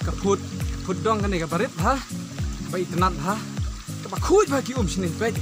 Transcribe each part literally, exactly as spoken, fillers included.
Ka phut, phut dong kane kaba rit bha, ba itynnad bha, kaba khuid bha ki um shane, peit.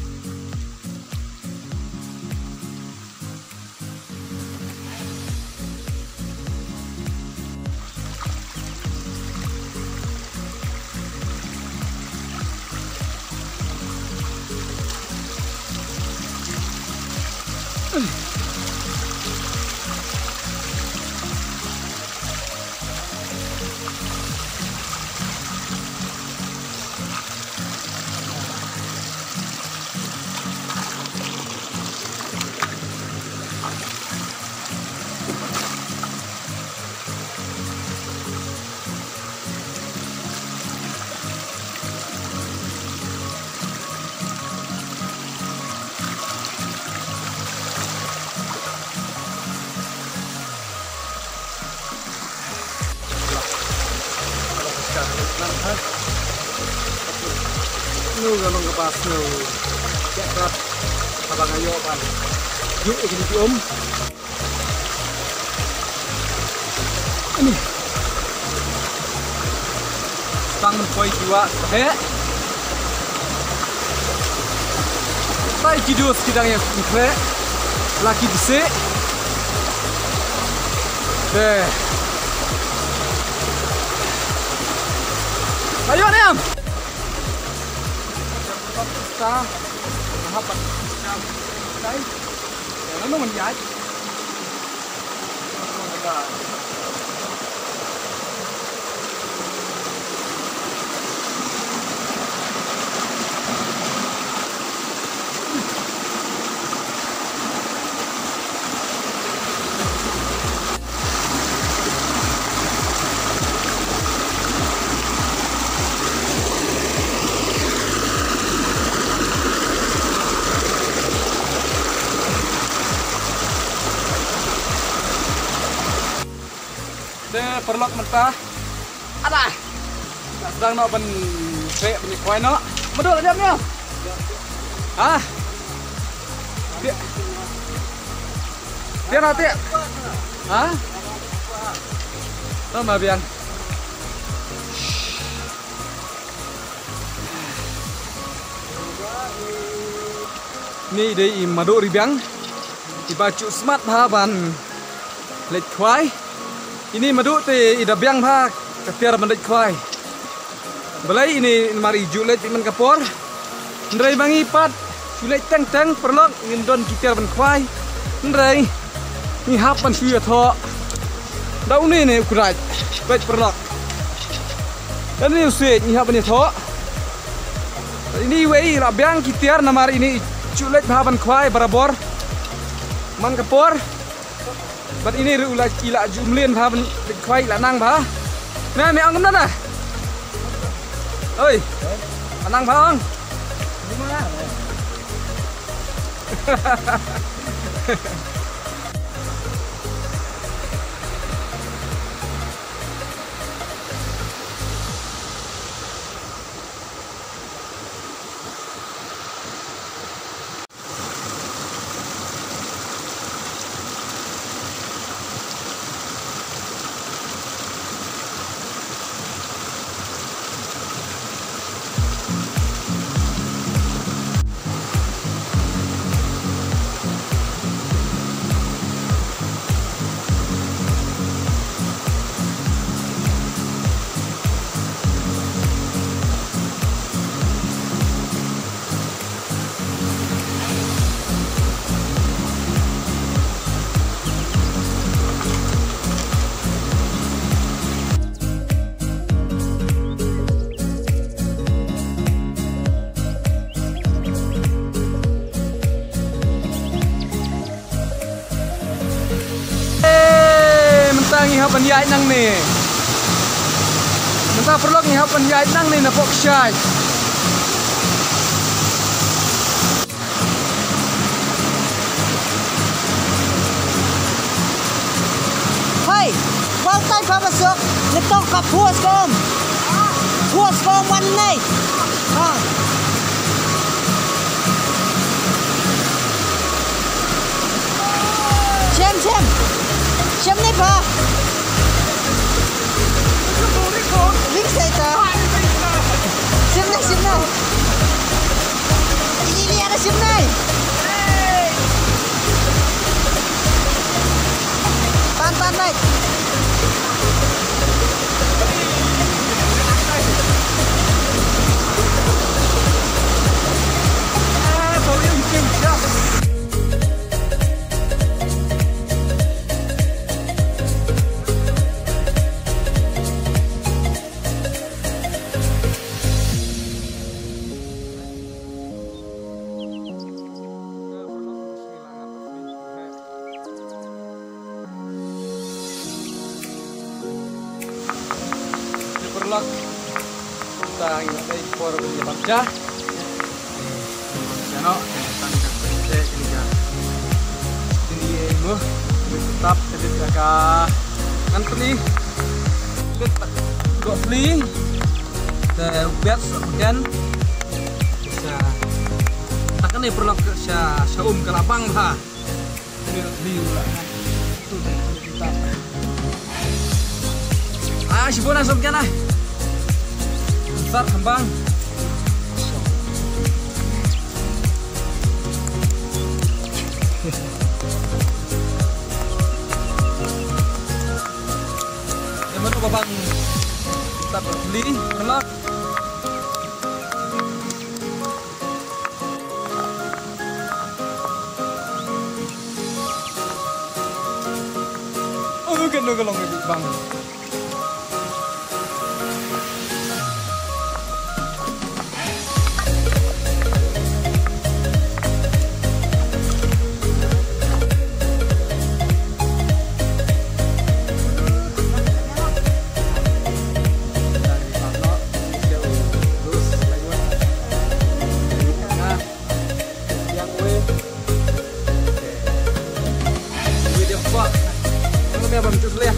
Snow ka long kaba snow. Ïa ka kaba nga ïoh ban ïuh ïa kine ki um. Ani. Tang poi ki wah ka heh. Tai ki dus ki dang ïa ki kre. La ki bisi. Te. Ayo, niam. Sa. Hap. Tai. Ïa, ngan nang ïaid. Te paralok mynta. Ada. Sdang noh ban pek ban ïakhwai noh. Madu la jam ïa. Ha? Tian. Tian ha tian. Ha? Tama biang. Ni dei i Madu Ribiang. Iba ju smat bha ban leit khwai. Ini Madu te i da biang bha ka tiar ban leit khwai. Balei ini namar i ju leit man ka por. Hynrei ma ngi pat ju leit teng teng paralok ngim don ki tiar ban khwai. Hynrei ngi hap ban shu ïathoh. Da une ne u kuraid. Peit paralok. Da une u siej ngi hap ban ïathoh. Ini iwei i la biang ki tiar namar ini i ju leit bha ban khwai barabor. Man ka por. Bad ini ruh la, i la ju mlien bha ban leit khwai, i la nang bha. Me, me ong kumno na? Oi. La nang bha ong. Eh, mynta ngi hap ban ïaid nangne. Mynta paralok ngi hap ban ïaid nangne na pok shai. Hei, kwah tai papa sok, ngi tong ka phuas kom. Phuas kom wan nei. Ha. Shem, shem. Shem ni pa. Ling sai ta. Shim nai, shim nai. Ili, ili, ada shim nai. Tan, tan nai. Paralok, kita ngi dei por ban ïa pap ja. Jano, kita ngi ka pete ini ja. Ini mo, tap edit ka ngan pli. Lit go pli. Te ubiat sa udan. Sa. Takane paralok sha, sha um ka la bang bha. Ah, shibun ah, sop kan ah. Sat kembang. Yang mana babang? Kita beli, kelak. Oh, kano ka long ka big bang. Yang weh. Weh, dia fuck. Kamu ni apa, minta sembelih?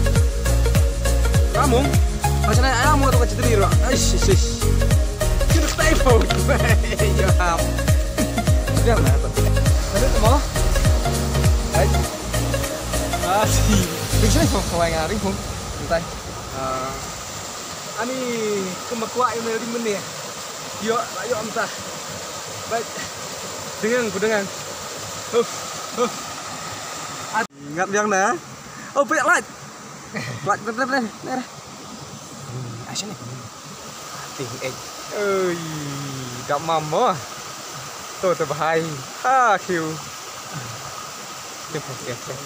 Kamu? Macam mana? Ayah, mau kata kecil tadi, Ro. Aish, aish, aish. Kita typo. Ya, ham. Dia mana tu? Ada tu malah. Baik. Ah, si. Bisa ni, kau yang ngaring pun. Entah. Ah. Ani, ka ma kwah ïa une rim mynne. Ïoh, la ïoh mynta. Bait. Deng ngan, ku deng ngan. Huh, huh. Ngat biang na. Oh, pek light. Light, light, light, light. Light. Hmm, asal ni. Ting, eh. Oi, dak mamo. Tu, tu bahai. Ha, kiu. Tep, tep, tep.